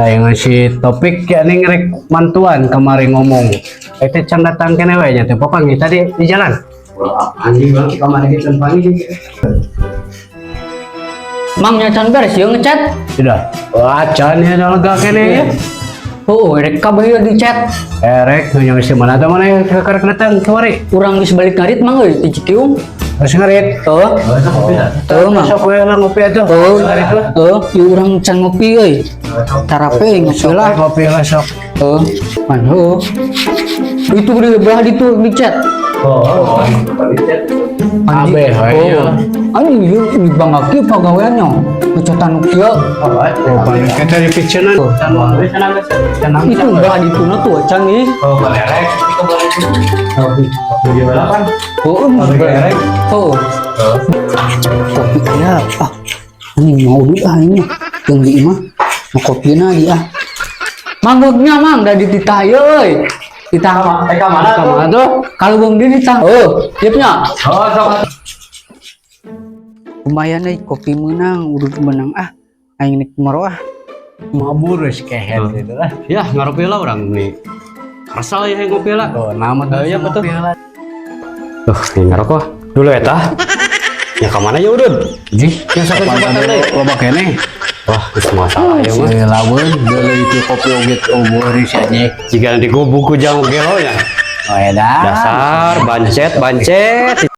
Ayo ngasih topik ya nih, ngerek mantuan kemarin ngomong. Itu can datang kene we nya teh papanggih tadi di jalan. Anjing bang, kamari ge can panggih. Mang, nya can beres ya ngecat? Sudah. Wah, can ya, lega kene ya. Oh, rek kabeh ya dicat. Erek yang si mana tuh, mana yang karek datang kemari? Urang geus balik ngarit, Mang, euy, ti Cikiung. Harus ngarit. Heuh. Heuh, Mang. Sok we lah ngopi atuh. Heuh. Ngarit lah. Heuh, ieu urang can ngopi euy. Tarape ngopi Sok lah. Ngopi lah sok. Heuh. Man, heuh. Itu di belah ditu dicat. Oh. Abe, Oh. Anjing ieu di bangga kieu pagaweannya. Ngecatan nu kieu. Oh, paling kita di picenan. Can. Itu belah dituna tuh can ih. Oh, erek. Oh, oh. Kopi aya. Ah, anjing mau duit ah ini. Yang di imah. Mau kopina di ah. Manggungnya, Mang, da dititah ieu euy. Titah Ka mana tuh? Kalau bang di dititah. Oh, siapnya. Oh, sok. Lumayan euy, kopi menang, udah menang ah. Aing nek maro ah. Mabur wis kehet gitu lah. Ya, ngaropi lah orang nih. Kesel ya ngopi lah. Oh, nama tuh. Iya, betul. Tuh, ini ngerokok dulu eta. Ya kemana ya udud? Jih, Yang sakit kapan deui? Loba keneh. Wah, itu masalah ya mah. Si laweun deuleu itu kopi oge eueuh si anjing. Jika nanti gua buku jang gelo nya. Oh, edan. Dasar bancet, bancet.